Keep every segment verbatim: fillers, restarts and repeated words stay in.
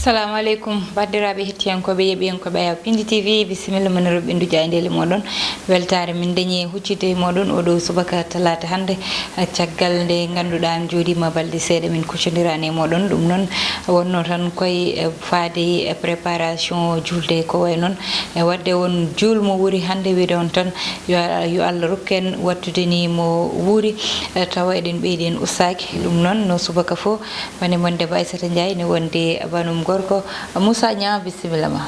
Assalamu aleykum, banndiraaɓe hettiyankooɓe, yeeɓiyankooɓe Ayaw Pindi T V, bisimilla mon e roɓɓindu jaayndeele mooɗon. Weltaare min dañi e huccitde e mooɗon oɗo subaka talaata hannde, caggal nde ngannduɗaa en jooɗiima balɗe seeɗa min kuccondirani e mooɗon. Ɗum noon wonno tan koye, eh, faade e préparation juulde ko wayi noon. E waɗde won juul mo wuuri hannde, wiyde on tan yo, yo Allah rokku en waɗtude ni mo wuuri, eh, tawa eɗen ɓeydi en ustaaki. Ɗum noon no subaka fof, bane mon debbo Aissata Ndiaye ne wonde banum gorko. Moussa Niang, bisimilla ma.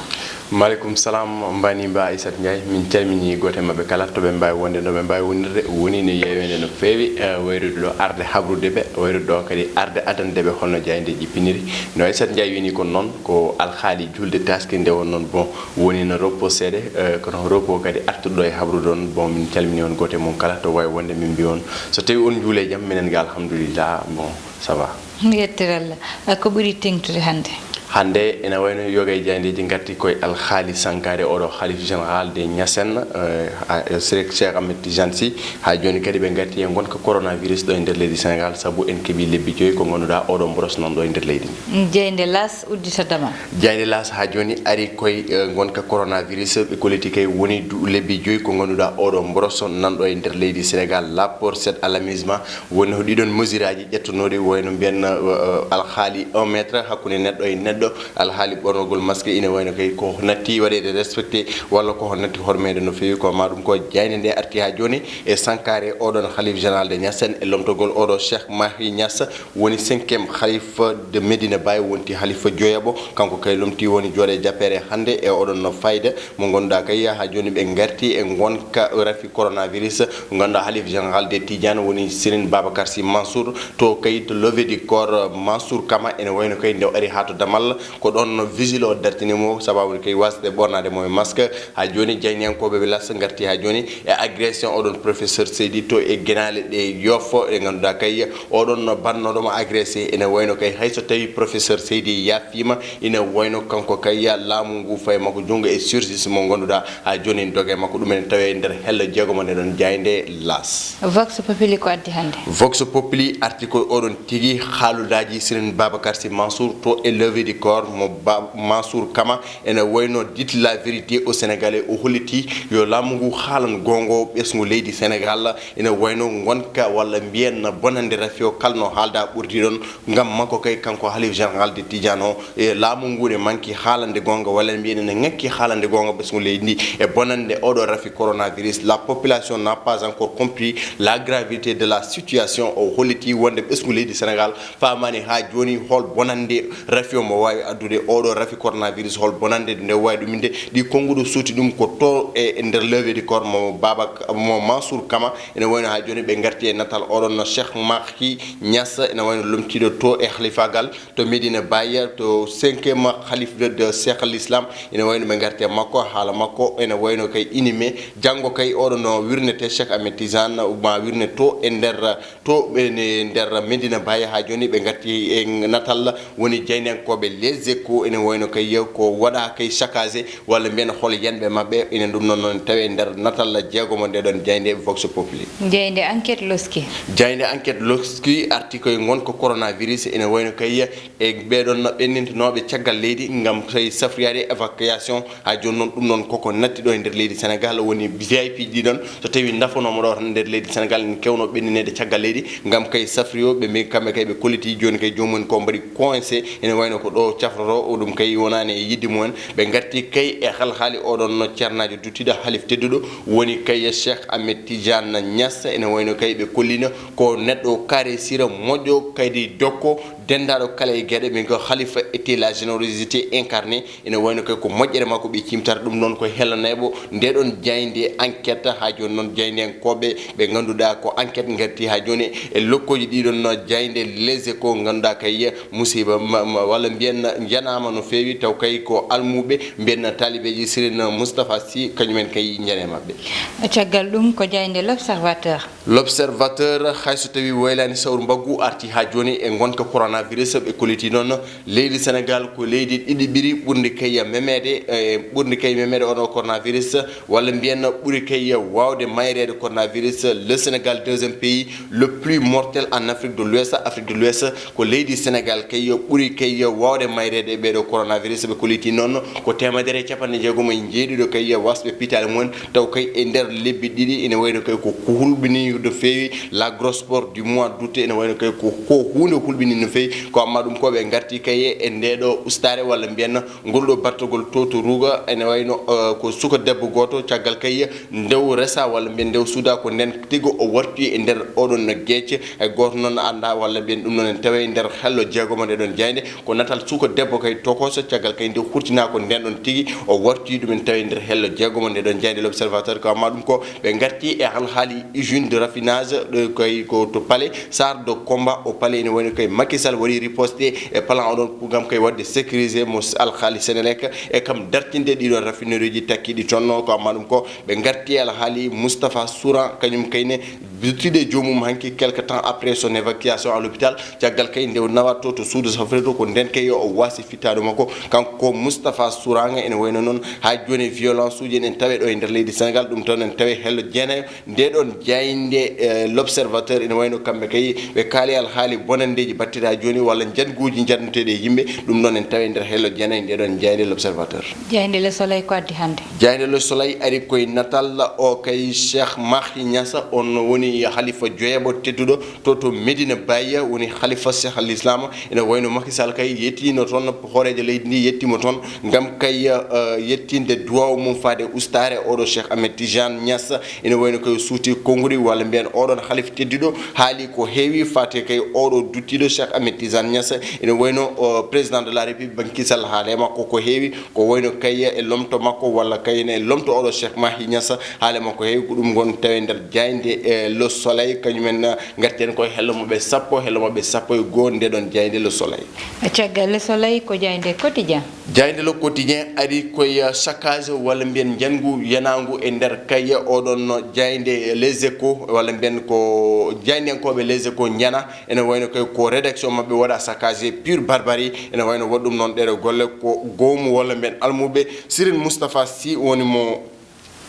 Maaleykum salaam, mbani mba Aissata Ndiaye. Min calmini gooto e maɓɓe kala to ɓe mbaawi wonde, no ɓe mbaawi wonirde. Woni no yeeweende no feewi, eh, wayrude ɗo arde habrude ɓe, wayrude ɗo kadi arde adande ɓe holno jaayndeeji piniri. No Aissata Ndiaye wini kon noon, ko alhaali juulde taaske nde won noon, bon, woni no repos seeɗa, eh, kono repos kadi artuɗo e habrude on. Bon, min calmini on gooto e mon kala to waawi wonde, min mbi on so tawi on juule jam, minen ga alhamdulillah, bon, ça va. Yettere Allah. Eh, ko ɓuri teŋtude hannde? Hannde ene wayno yoga e jaayndeeji ngarti koye alhaali sankaare oɗo Khalif Général de Niassène, eh, a-, Cheikh Ahmed Tidiane Sy. Haa jooni kadi ɓe ngarti e ngonka coronavirus ɗo e nder leydi Sénégal, sabu en keɓi lebbi joyi ko ngannduɗaa oɗo mboros nan ɗo e nder leydi ndi. Jaaynde L'As uddita damal. Jaaynde L'As haa jooni ari koye, eh, ngonka coronavirus, ɓe kolliti kay woni du-, lebbi joyi ko ngannduɗaa oɗo mboros nan ɗo e nder leydi Sénégal. L'apport, cet alarmisme, woni ko ɗiɗon mesure aji ƴettanooɗi, wayno mbiyen, eh, eh, alhaali un mètre hakkunde neɗɗo e neɗɗo, alhaali ɓornogol masque, ine wayno kay ko natti waɗeede respecté walla ko natti hormeede no feewi, ko ma ɗum ko jaaynde nde arti haa jooni e sankaare oɗon Khalif Général de Niassène e lomtogol oɗo Cheikh Mahi Niass, woni cinquième Khalif de Medina Baye, wonti Khalifa joyaɓo, kanko kay lomti woni jooɗe jappeere hannde e oɗon no fayda mo ngannduɗaa kay haa jooni ɓe ngarti e ngonka rafi coronavirus. Ngannduɗaa Khalif Général de Tidiane woni Serigne Babacar Sy Mansour, to kay to levée du corps Mansour Kama, ene wayno kay nde o ari haa to damal, ko ɗon no vigile o dartini mo, sababu kay wasde ɓornaade mo e masque. Haa jooni, jaayndiyankooɓe ɓe L'As ngarti haa jooni e agression oɗon professeur Seydi to e genaale ɗe Yoff, ɗe ngannduɗaa kay oɗon no bannooɗo mo agressé, ene wayno kay hay so tawi professeur Seydi yaafiima, ene wayno kanko kay laamu ngu fayi makko junngo e sursis mo ngannduɗaa haa jooni ene doge makko. Ɗum ene tawe e nder hello jeegomo nde ɗon jaaynde L'As. Vox Populi ko addi hannde? Vox Populi arti ko oɗon tigi haaludaaji Serigne Babacar Sy Mansour to e levée du corps mo Ba-, Mansour Kama. Ene wayno Dites la vérité aux Sénégalais, o holliti yo laamu ngu haalan goonga ɓesngu leydi Sénégal. Ene wayno ngonka walla mbiyen bonannde rafi o kala no haalda ɓurdi ɗon. Ngam makko kay, kanko Khalif Général de Tidiane o, e laamu ngu ne manki haalande goonga, walla mbiyen ene ŋakki haalande goonga ɓesngu leydi ndi e bonannde oɗo rafi coronavirus. La population n'a pas encore compris la gravité de la situation. O holliti wonde ɓesngu leydi Sénégal faamaani haa jooni hol bonannde rafi o mo waawi addude oɗo rafi coronavirus, hol bonannde nde waawi ɗuminde. Ɗi konnguɗo suuti ɗum ko to e nder levée du corps mo Baba, mo Mansour Kama. Ene wayno haa jooni ɓe ngarti e natal oɗon no Cheikh Mahi Niass, ene wayno lomtiiɗo to e halifagal to Medina Baye, to cinquième Khalif de, de Cheikh al Islam. Ene wayno ɓe ngarti e makko, haala makko ene wayno kay inime. Janngo kay oɗo no wirnete Cheikh Ahmed Tidiane, ma wirne to e nder, to e ne-, nder Medina Baye. Haa jooni ɓe ngarti e natal woni jaayndiyankooɓe Les Échos, ene wayno kay ko waɗa kay saccagé walla mbiyen hol yenɓe maɓɓe. Enen ɗum noon, noon tawi e nder natal jeegomo nde ɗon jaaynde Vox Populi. Jaaynde Enquête loski. Jaaynde Enquête loski arti koye ngonka coronavirus, ene wayno kay e ɓeɗon ɓennintinooɓe caggal leydi ngam tawi safroyaade évacuation. Haa jooni noon, ɗum noon koko natti ɗo e nder leydi Sénégal, woni V I P ji ɗon, so tawi ndafanooma ɗo tan nder leydi Sénégal, en kewno ɓennineede caggal leydi ngam kay safroyo ɓe, mbi kamɓe kay ɓe kolliti jooni kay joomum en ko mbaɗi coincé, ene wayno ko ɗo cafroto o, ɗum kay wonaani e yidde mumen. Ɓe ngarti kay e halhaali oɗon no ceernaajo duttiɗo halif tedduɗo woni kay Cheikh Ahmed Tidiane Niass, ene wayno kay ɓe kollino ko neɗɗo carré sira moƴƴo kadi dokko denndaɗo kala e geɗe, min ko Khalifa était la générosité incarnée. Ene wayno kay ko moƴƴere makko ɓe cimtata ɗum noon ko helaneeɓo nde ɗon jaaynde Enquête. Haa jooni noon jaayndiyankooɓe ɓe ngannduɗaa ko Enquête ngarti haa jooni e lokkoji ɗiɗon no jaaynde Les Échos, ngannduɗaa kay musiba ma, ma, walla mbiyen njanaama no feewi, taw kay ko almuɓe mbiyen taalibeeji Serigne Moustapha Sy, kañumen kay njane maɓɓe. Caggal ɗum ko jaaynde L'Observateur. L'Observateur, hay so tawi waylaani sawru mbaggu, arti haa jooni e ngonka corona Coronavirus, ɓe kolliti noon leydi Sénégal ko leydi ɗiɗi ɓuri ɓurndi kay memeede, e ɓurndi kay memeede oɗo coronavirus, walla mbiyen ɓuri kay waawde mayreede coronavirus. Le Sénégal, deuxième pays le plus mortel en Afrique de l'Ouest. Afrique de l'Ouest, ko leydi Sénégal kay ɓuri kay waawde mayreede e ɓeeɗo coronavirus. Ɓe kolliti noon ko teemedere e capanɗe jeegom e jeeɗiɗo kay waasɓe piitaali mumen, taw kay e nder lebbi ɗiɗi ene wayno kay ko, ko hulɓini no feewi. La grosse perte du mois d'août ene wayno kay ko, ko huunde hulɓini no feewi. Ko amma ɗum ko ɓe ngarti kay e ndeeɗo ustaare walla mbiyen ngol ɗo battagol to to Ruuga, ene wayno, eh, ko suka debbo gooto, caggal kay ndew resa walla mbiyen ndew suuda ko nden tigi o warti e nder oɗon geece. Hay gooto noon annda walla mbiyen ɗum noon en tawe e nder hello jeegomo nde ɗon jaaynde. Ko natal suka debbo kay tokoso, caggal kay nde hurtina ko nden ɗon tigi o warti ɗum en tawe e nder hello jeegomo nde ɗon jaaynde. L'Observateur ko amma ɗum ko ɓe ngarti e alhaali usine de raffinage, ɗo kay ko to Palais, char de combat au Palais, ene wayno kay Macky Sall waɗi riposte e plan oɗon ngam kay waɗde sécuriser mo alhaali Sénélec e kam dartinde ɗiɗon raffinerie ji takkiɗi toon. Ko amma ɗum ko ɓe ngarti e alhaali Moustapha Souran, kañum kay ne duttiɗe joomum hanki quelque temps après son évacuation à l'hôpital, caggal kay nde o nawa to to suudu safre to, ko nden kay o waasi fittaandu makko. Kanko Moustapha Souran ene wayno noon haa jooni violence uji enen tawe ɗo e nder leydi Sénégal, ɗum toon en tawe hello jeenayo. Nde ɗon jaaynde, eh, L'Observateur ene wayno kamɓe kay ɓe kaali alhaali bonanndeeji battiraa jooni walla njannguuji njannduteeɗi e yimɓe, ɗum noon en tawe nder hello jeenayo nde ɗon jaaynde L'Observateur. Jaaynde Le Soleil ko addi hannde? Jaaynde Le Soleil ari koye natal o kay Cheikh Mahi Niass, on woni halifa joyeeɓo tedduɗo to to Medina Baye, woni halifa Cheikh al Islam. Ene wayno Macky Sall kay yettiino toon, hooreejo leydi ndi yettiimo toon ngam kay, eh, yettinde duwaaw mum faade ustaare oɗo Cheikh Ahmed Tidiane Niass. Ene wayno kay o suuti konngudi walla mbiyen oɗon halifa tedduɗo haali ko heewi faate kay oɗo duttiɗo Cheikh Ahmed Tidiane Niass. Ene wayno o président de la République Macky Sall haale makko ko heewi, ko wayno kay e lomto makko walla kay ne lomto oɗo Cheikh Mahi Niass, haale makko heewi ko ɗum ngon tawe nder jaaynde, eh, Le Soleil, kañumen, eh, ngarten koye hello maɓɓe sappo, hello maɓɓe sappo e goo nde ɗon jaaynde Le Soleil. Caggal Le Soleil ko jaaynde Quotidien. Jaaynde Le Quotidien ari koye saccage walla mbiyen njanngu yanaangu e nder kay oɗon jaaynde Les Échos, walla mbiyen ko jaayndenkooɓe Les Échos njana. Ene wayno kay ko rédaction maɓɓe waɗa saccage pure barbarie. Ene wayno waɗi ɗum noon ɗeɗo golle ko goomu walla mbiyen almuɓe. Sirin Moustapha Sy woni mo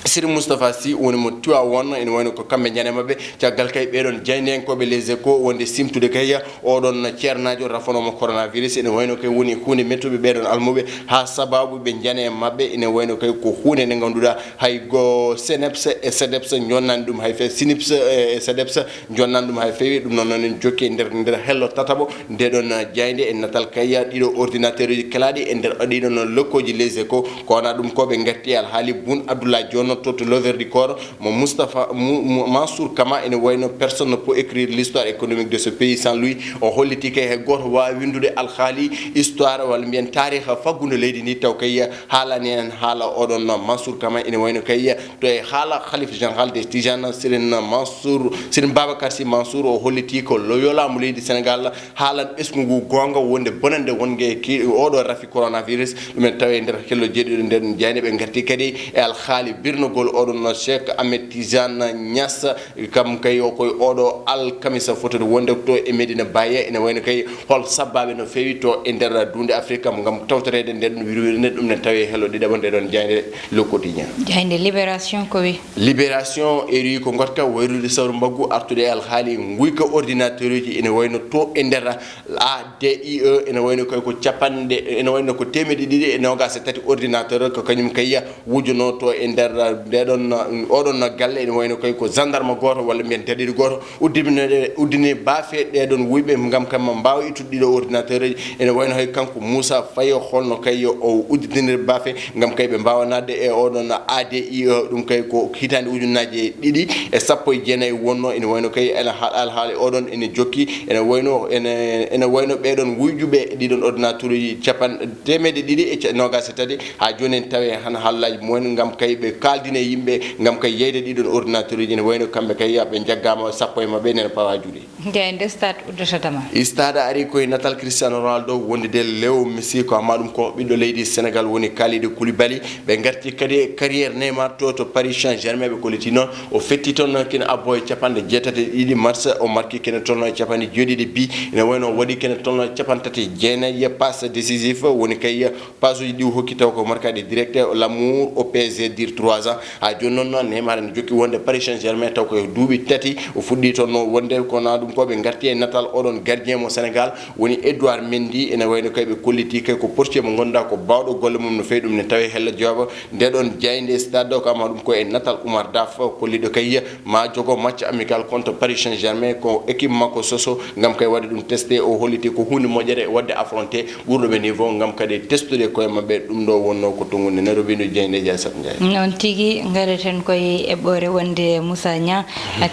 Siri Moustapha Sy woni mo Tiwaawoon, ene wayno ko kamɓe njane maɓɓe. Caggal kay ɓeɗon jaayndiyankooɓe Les Échos wonde simtude kay oɗon ceernaajo rafanoomo coronavirus, ene wayno kay woni huunde mettuɓe ɓeɗon almuɓe, haa sababu ɓe njane maɓɓe, ene wayno kay ko huunde nde ngannduɗaa hay go seneps e sedeps njonnani ɗum hay fe, sinips e sedeps njonnani ɗum hay fewi. Ɗum noon noon en jokki e nder, nder hello tataɓo. Nde ɗon jaaynde e natal kay ɗiɗo ordinateur uji kelaaɗi e nder ɗiɗon lokkooji Les Échos. Ko wona ɗum ko ɓe ngatti e alhaali Boun Abdallah Dionne to, to L'Ovre du Corps, mo Moustapha, mo, mo Mansour Kama ene wayno personne ne peut écrire l'histoire économique de ce pays sans lui. O holliti kay hay gooto waawi winndude alhaali histoire walla mbiyen taariha faggudu leydi ndi taw kay haalani en haala oɗon Mansour Kama. Ene wayno kay to e haala Khalife Général des Tidianes, Serigne Mansour, Serigne Babacar Sy Mansour, o holliti ko lo-, yo laamu leydi Sénégal haalan ɓesngu ngu goonga wonde bonannde wonge ki oɗo rafi coronavirus. Ɗum en tawi e nder hello jeeɗiɗo nden jayne ɓe ngarti kadi e alhaali birnugol oɗon Cheikh Ahmed Tidiane Niass. Kam kay o koye oɗo alkamisa fotode wonde to e Medina Baye, ene wayno kay hol sabbaaɓe no feewi to e nder duunde Afrique kam ngam tawtoreede nden wirwirnde. Ɗum ne tawi e hello ɗiɗaɓo nde ɗon jayde Le Quotidien. Jayde Libération ko wi? Libération eri ko ngotka wayrude sawru mbaggu artude e alhaali nguyka ordinateur uji ene wayno to e nder A D I E, ene wayno kay ko capanɗe, ene wayno ko teemedde ɗiɗi e noogas e tati ordinateur ko kañum kay wujunoo to e nder ndeɗon, oɗon galle. Ene wayno kay ko gendarme gooto walla mbiyen daɗiɗo gooto uddibine, uddini baafe ɗeɗon wuyɓe ngam kam mbaawa ittude ɗiɗo ordinateur uji. Ene wayno hay kanko Moussa Faye holno kay o uddidinir baafe ngam kay ɓe mbaawa naatde e oɗon A D I E. Ɗum kay ko hitaande ujunnaaje ɗiɗi e sappo e jeenayi wonno. Ene wayno kay ene ha-, alhaali oɗon ene jokki. Ene wayno, ene, ene wayno ɓeɗon wuyjuɓe ɗiɗon ordinateur uji capan-, teemedde ɗiɗi e ca-, noogas e tati. Haa jooni en tawi hannde haalullaaji mumen ngam kay ɓe Aldine yimɓe ngam kay yeyde ɗiɗon ordinateur uji, ne wayno kamɓe kay ɓe njaggaama, sappo e maɓɓe nene pawa juuɗe. Nde nde stade uddata dama. Stade ari koye natal Cristiano Ronaldo wondude Leo Messi, ko amma ɗum ko ɓiɗɗo leydi Sénégal woni Kalidou Koulibaly. Ɓe ngarti kadi e carrière Neymar to, to Paris Saint-Germain, ɓe kolliti noon o fetti toon kina abbo e capanɗe jeetati e ɗiɗi match, o marki kene toon e capanɗe jeeɗiɗi bi, ene wayno o waɗi kene toon e capantati e jeenayi passe décisif, woni kay passe uji ɗi o hokki taw ko markaɗe direct, L'amour au P S G dure trois ans. Ha jooni noon Neymar ene jokki wonde Paris Saint-Germain taw ko e duuɓi tati o fuɗɗi toon wonde, kono ɗum ko ɓe ngarti e natal oɗon gardien mo Sénégal woni Edouard Mendy, ene wayno kay ɓe kolliti kay ko portier mo ngannduɗaa ko baawɗo golle mum no feewi, ɗum ne tawi hella jooba nde ɗon jaaynde stade o, kama ɗum ko e natal Oumar Daf kolliɗo kay ma jogo match amical contre Paris Saint-Germain, ko équipe makko soso ngam kay waɗde ɗum testé, o holliti ko huunde moƴƴere waɗde affronté ɓurɗo ɓe niveau ngam kadi testude koye maɓɓe. Ɗum ɗo wonno ko tonngude Nairobi ndu jaaynde Dia Sat Ndiaye. Noon tigi, ngareten koye eɓɓoore wonde Moussa Niang,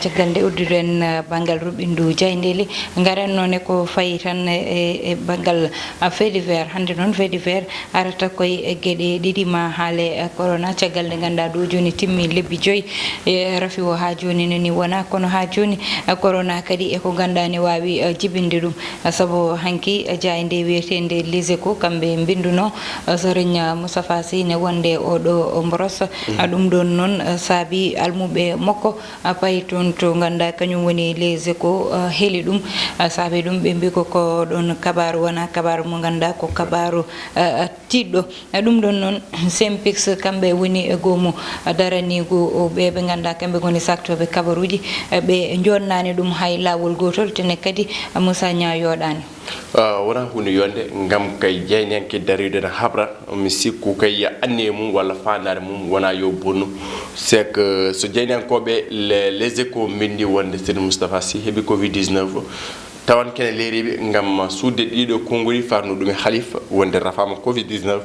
caggal nde udduɗen, eh, banngal ruɓɓindu jaayndeeli, ngaren noon e ko fayi tan e, e banngal, ah, fait divers. Hannde noon fait divers arata koye e geɗe ɗiɗi ma haale, eh, corona, caggal nde ngannduɗaa ɗo jooni timmi lebbi joyi, e rafi o haa jooni nani wona, kono haa jooni, eh, corona kadi e ko ngannduɗaa ne waawi, eh, jibinde ɗum. Eh, sabu hanki, eh, jaaynde wiyeteende Les Échos, kamɓe mbinduno, eh, Serigne Moustapha Sy ne wonde oɗo mboros, eh, ɗum ɗon noon, eh, saabi almuɓe makko, eh, payi toon to ngannduɗaa kañum woni Les Échos, eh, heli ɗum, eh, saabi ɗum ɓe mbi ko ko ɗon kabaaru wona kabaaru mo ngannduɗaa ko kabaaru, eh, tiiɗɗo. E ɗum ɗon noon, Synpics kamɓe woni e goomu daraniigu ɓe ɓe ngannduɗaa kamɓe ngoni saktooɓe kabaruuji, e ɓe jonnani ɗum hay laawol gootol, tene kadi Moussa Niang yooɗaani. Ah, wonaa huunde yonde, ngam kay jaayndiyanke dariiɗo ene haɓra, mi sikku kay anniye mum walla faandaare mum wonaa yo bonnu. C'est que so jaayndiyankooɓe le-, Les Échos mbinndi wonde Serigne Moustapha Sy heɓi covid dix-neuf, tawan kene leeriiɓe ngam suuɗde ɗiɗo konnguɗi, farno ɗum e Khalifa, wonde rafaama covid dix-neuf.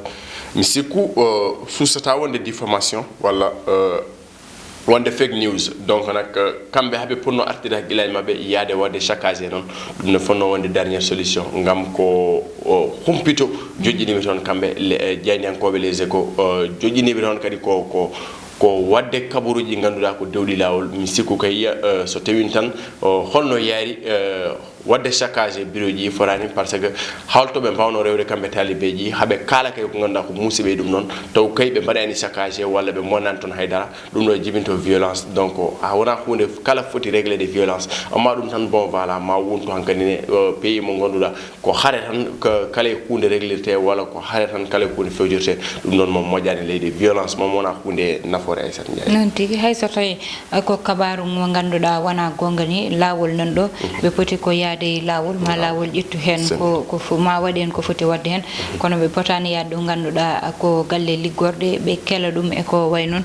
Mi sikku, o, suusata wonde diffamation walla, o, wonde fake news. Donc nak, o, kamɓe haɓe ponno artirde hakkillaaji maɓɓe yaade waɗde saccagé noon. Ɗum ne fonno wonde dernière solution ngam ko, o, humpito joƴƴiniiɓe toon kamɓe le-, e, jaayndiyankooɓe Les Échos, o, joƴƴiniiɓe toon kadi ko, ko, ko waɗde kabaruuji ɗi ngannduɗaa ko dewɗi laawol. Mi sikku kay, o, so tawii tan, o, holno yaari, o, waɗde saccagé bureau ji foraani, par ce que holto ɓe mbawno rewde kamɓe taalibeeji, haɓe kaala kay ko ngannduɗaa ko muusiɓe e ɗum noon, taw kay ɓe mbaɗaani saccagé walla ɓe mbonaani toon haydara, ɗum ɗo jibinto violence. Donc a wonaa huunde kala foti réglé de violence, amma ɗum tan bon voilà ma wontu hankadi ne, o, pays mo ngannduɗaa ko hare tan, ko kala e huunde réglirte walla ko hare tan kala e huunde fewjirte, ɗum ɗon mo moƴƴaani leydi, violence mo wonaa huunde nafoore Aissata Ndiaye. Noon tigi, hay so tawii ko kabaaru mo ngannduɗaa wonaa goonga ni, laawol nan ɗo, ɓe poti ko yaade e laawol, ma laawol ƴettu heen ko, ko fo-, ma waɗ heen ko foti waɗde heen, kono ɓe potaani yaade ɗo ngannduɗaa ko galle liggorɗe, ɓe kela ɗum e ko way noon.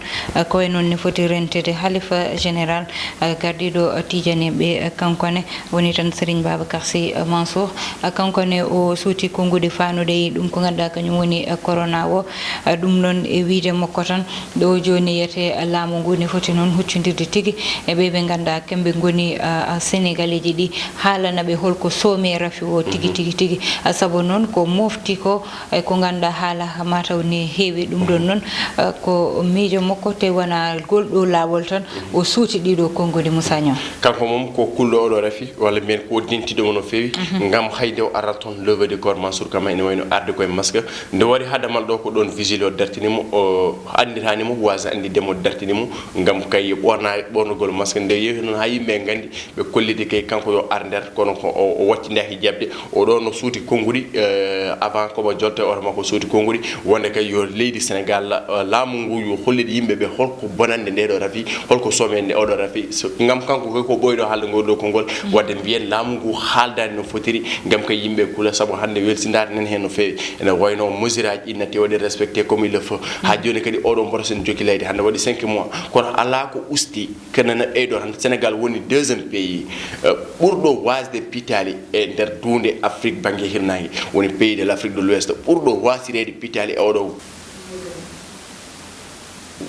Ko way noon ne foti rentude Halifa Général, gardiiɗo Tijaneeɓe, kanko ne woni tan Serigne Babacar Sy Mansour. Kanko ne o suuti konnguɗi faanude e ɗum ko ngannduɗaa kañum woni corona o. Ɗum noon e wiyde makko tan, ɗo jooni yiyetee laamu ngu ne foti noon huccondirde tigi e ɓe ɓe ngannduɗaa kamɓe ngoni, a, a, Senegaleeji ɗi, haalana ɓe holko soomi e rafi o tigi, tigi, tigi. A, sabu noon ko mofti ko, e ko ngannduɗaa haala mataw ne heewi. Ɗum ɗon noon, a, ko miijo makko, te wonaa ngol ɗo laawol tan o suuti ɗiɗo konnguɗi, Moussa Niang. Kanko moom ko kulɗo oɗo rafi, walla mbiyen ko dentuɗo mo no feewi, ngam hay nde o arata toon levée de corps Mansour Kama ene wayno arde koye masque. Nde wari haa damal ɗo ko ɗoon vigile o dartini mo, o annditaani mo, waasa annditde mo dartini mo, ngam kay ɓorna, ɓornugol masque. Nde yehi noon haa yimɓe nganndi, ɓe kolliti kay kanko yo ar nder, kono ko o, o waccindaaki jaɓde. O ɗo no suuti konnguɗi, eh, avant ko mo jolte oto makko suuti konnguɗi, wonde kay yo leydi Sénégal, eh, laamu ngu yo hollid yimɓe ɓe holko bonannde nde ɗo rafi, holko soomede nde oɗo rafi. So, ngam kanko kay ko ɓooyɗo haalde ngol ɗo konngol, wadde mbiyen laamu ngu haaldaani no fotiri, ngam kay yimɓe kula, sabu hannde welsindaare nan heen no feewi. Ene wayno mesure aji ɗi natti waɗi respecté comme il le faut. Haa jooni kadi oɗo mboto sen jokki leydi, hannde waɗi cinq mois, kono alaa ko usti. Kene no ɓeydo tan, Sénégal woni deuxième pays, euh, ɓurɗo wasde pitaali e nder duunde Afrique bannge hirnaange, woni pays de l'Afrique de l'Ouest, ɓurɗo wasireede pitaali e oɗo.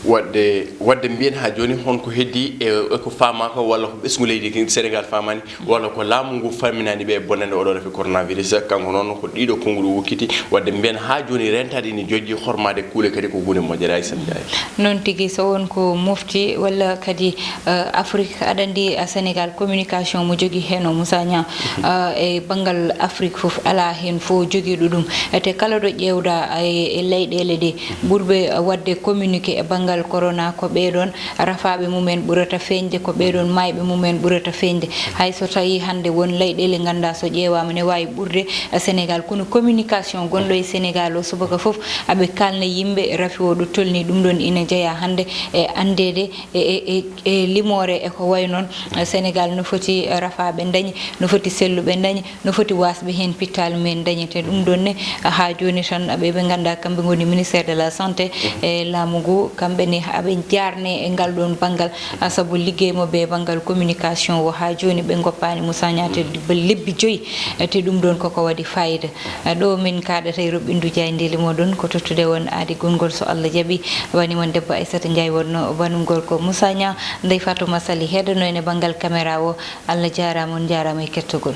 Wadde wadde mbiyen haa jooni, hon ko heddi e e ko faamaaka, walla ko ɓesngu leydi Sénégal faamaani, walla ko laamu ngu famminaani ɓe e bonnande oɗo rafi coronavirus? Kanko noon ko ɗiɗo konnguɗi wukkiti. Wadde mbiyen haa jooni rentaade ina jojji, hormaade kuule kadi ko huunde moƴƴere. Aysata Njaay. Noon tigi, so won ko mofti walla kadi eh, Afrique, aɗa anndi, eh, Sénégal communication mo jogi heno Moussa Niang, eh, e banngal Afrique fof alaa heen fof jogiiɗo ɗum. Ete kala ɗo ƴeewda e e leyɗeele ɗe ɓurɓe waɗde communiqué e banngal corona ko ɓee ɗoon rafaaɓe mumen ɓurata feeñde, ko ɓee ɗoon maayɓe mumen ɓurata feeñde. Hay so tawii hannde won leyɗeele nganndaa so ƴeewaama ne waawi ɓurde Sénégal, kono communication gonɗo e Sénégal o subaka fof aɓe kaalna yimɓe rafi o ɗo tolni. Ɗum ɗoon ina jeyaa hannde e anndeede e e e e limoore e ko wayi noon. Sénégal no foti rafaaɓe ndañi, no foti selluɓe ndañi, no foti waasɓe heen pittaali mumen ndañi. Te ɗum ɗoon ne haa jooni tan ɓe ɓe nganndaa kamɓe ngoni ministère de la santé e laamu ngu, kamɓe ne aɓe njaarne e ngal ɗoon banngal, sabu liggey maɓɓe e banngal communication o haa jooni ɓe ngoppaani Moussa Niang te lebbi joyi. Te ɗum ɗoon koko waɗi fayida. Ɗo min kaaɗata e roɓɓindu jaayndeeli moɗon ko tottude on aadi gonngol so Allah jaɓi. Wani mon debbo Aissata Ndiaye wonno banum gorko Moussa Niang, Ndeye Fatouma Sali heedano en e banngal caméra o. Allah jaaraama, on njaaraama e kettogol.